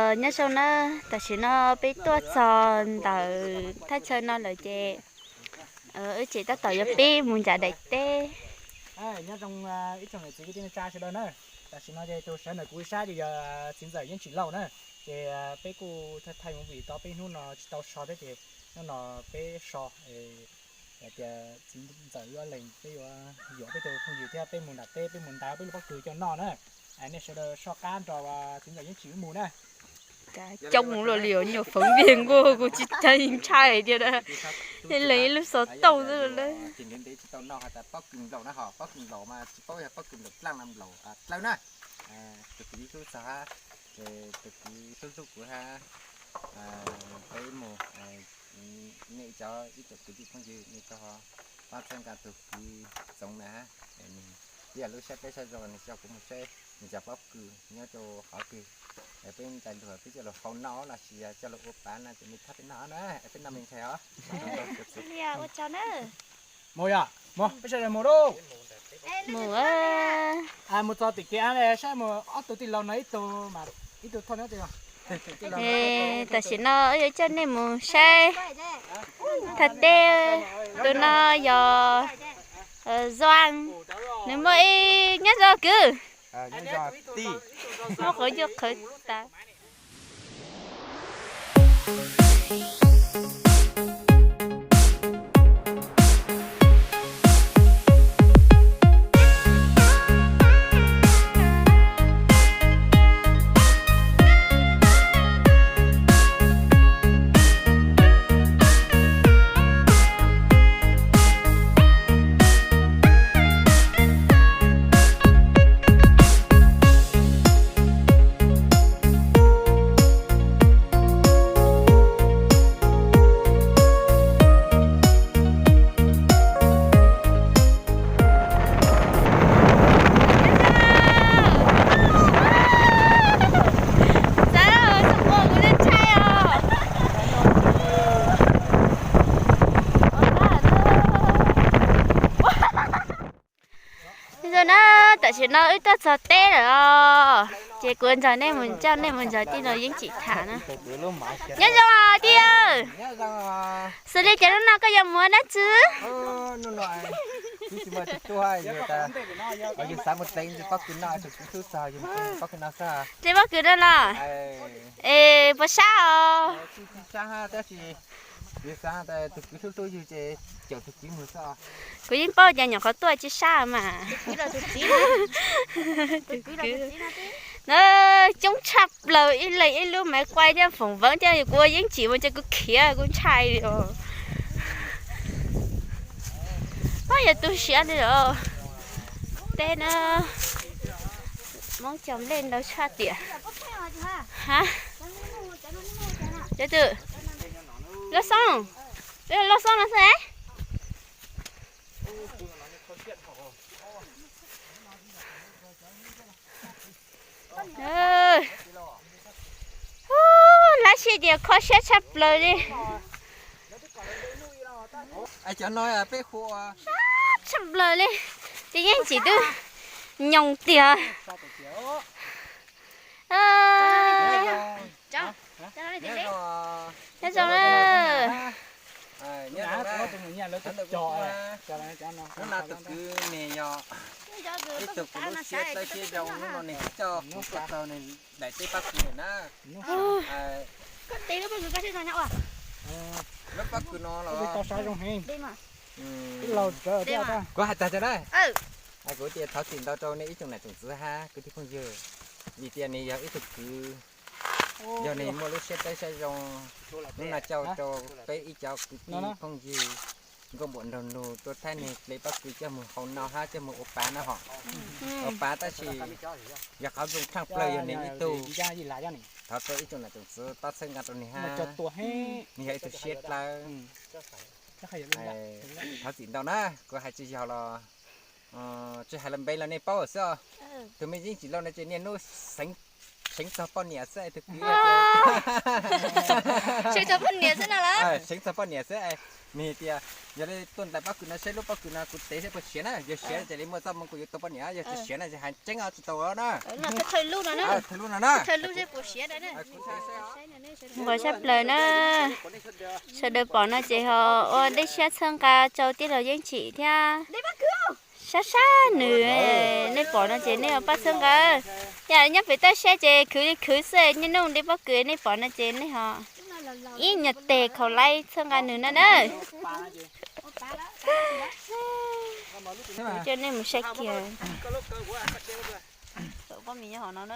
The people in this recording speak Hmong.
Nyob zoo na, tam sim no peb tuaj txog ntawm thaj chaw no lawm ces wb tseem tab tom yuav pib mus nram daim teb. Nyob zoo ib tsoom niam txiv kwv tij neej tsa sawv daws na. Tam sim no ces tus sawv ntawm kuv ib sab ces yog txiv ntxawm Yeej Tsim Lauj na. Ces peb kuj thaij movie tau peb hnub no tsis tau so thiab ces hnub no peb so. Hais tias txiv ntxawm wb ob leeg peb yuav yuam peb tus phooj ywg thiab peb mus nram teb, peb mus ntaus peb lub pob kws coj noj na. Nej sawv daws soj qab nrog txiv ntxawm Yeej Tsim wb mus na. Coob luaj li os, nyuam feev vij nkuaj kuv tsis tau ntshai tiag na. Ib leeg ib lub xov tooj xwb na. Ces ntev ntev tsis tau noj has tas pob kws nplaum na, ho pob kws nplaum mas tsis paub yog pob kws nplaum dlaaj los nplaum dlawb na. Tus kwv hlub txog hab, ces tus kwv hlub hlub kuv hab, peb mus, nej cov ib tsoom kwv tij phooj ywg nej cov ho pab txhawb nqa tus kwv Txoov na hab. Ib yam lub sab teb sab zoo nws coj kuv mus saib nws cov pob kws nyob rau qhov twg, peb ntxhais luag peb coj los hau noj los sis coj los ua pav no ces nej thab peb noj na, peb noj me ntxhais os. Mus yog, mus, peb sawv daws mus lauj. Mus. Mus txog tim kev av saib mus ob tug tij laug no ib tug mas ib tug thauj nyob twg. Tam sim no wb yuav coj nej mus saib thaj teb. Tus no yog Zuag, nws muaj ib, nyob zoo kwv. Muab qhov ncauj qhawv tas. Zoo na, tam sim no wb tuaj txog teb lawm os. Ces kuv nrog nej mus, coj nej mus nrog tij laug Yeej Tsim tham na. Nyob zoo os tij. Xws li ces hnub no koj yuav mus ua dab tsi? Dle pob kws no los? Es puas sab os? Kuv yeej paub tias nyuam qhuav tuaj tsis sab mas. Tus kwv na, coob tshaj plaws, ib leeg ib lub maiv quay thiab foom veev thiab, kuv ua Yeej Tsim mus ces kuv khiav kuv ntshai li os. Pab yog tu siab li os. Teb na, Hmoob cog nplej ntau tshaj tiam. Ha, cov twg? Loj Xoob, peb Loj Xoob no xwb. Lab sij tias kho siab tshaj plaws li. Tshaj plaws li, ces Yeej Tsim twb nyoos tiag. Nyob zoo na. Hnub no tus kwv nws yog ib tug kuv lub siab dawb siab zoo, hnub no nws coj kuv tuaj txog nws daim teb pob kws na. Lub pob kws no los kuv hais tag tso na, kuv tias thov txim ntau rau nej ib tsoom nam tsoom txwv hab kwv tij phooj ywg, vim tias nws yog ib tug kwv, yog nws muaj lub siab dawb siab zoo, hnub no coj rau peb ib cov kwv tij phooj ywg nkauj muam nraug nus tuaj thaij nws dle pob kws coj mus hau no hab coj mus ua pav na hom. Ua pav tab sis yog qhov zoo tshaj plaws yog nws ib tug. Thov txog ib tsoom nam tsoom txwv pab txhawb nqa rau nws hab, nws yog ib tug siab dawb. Thov txim ntau na, kuv hais tsis yog los, tsis hais los npe los nej paub xwb os. Tus me Yeej Tsim Lauj no ces niaj hnub xeev Seev txog poj niam xwb es tus kwv. Seev txog poj niam xwb no las. Seev txog poj niam xwb es nws tias, yog li tuaj ntais pob kws no saib lub pob kws no kuv tev saib puas siav na, yog siav ces li muaj txoj moo kuv yuav tau poj niam, yog tsis siav no ces hais tseeb os tsis tau na. Thawj lub no na. Nqos tshaj plaws na. Sawv daws pom no ces ho ua dej siab txhawb nqa rau tij laug Yeej Tsim thiab. Sab sab nws, nej pom no ces nej ho pab txhawb nqa. Yam nyob pem toj siab ces khwv li khwv xwb, niaj hnub de pob kws, nej pom no ces nej ho ib nyuag tes khaus laib txhawb nqa nws na na. Kuv coj nej mus saib kiag. Poj mis nyob hauv no na.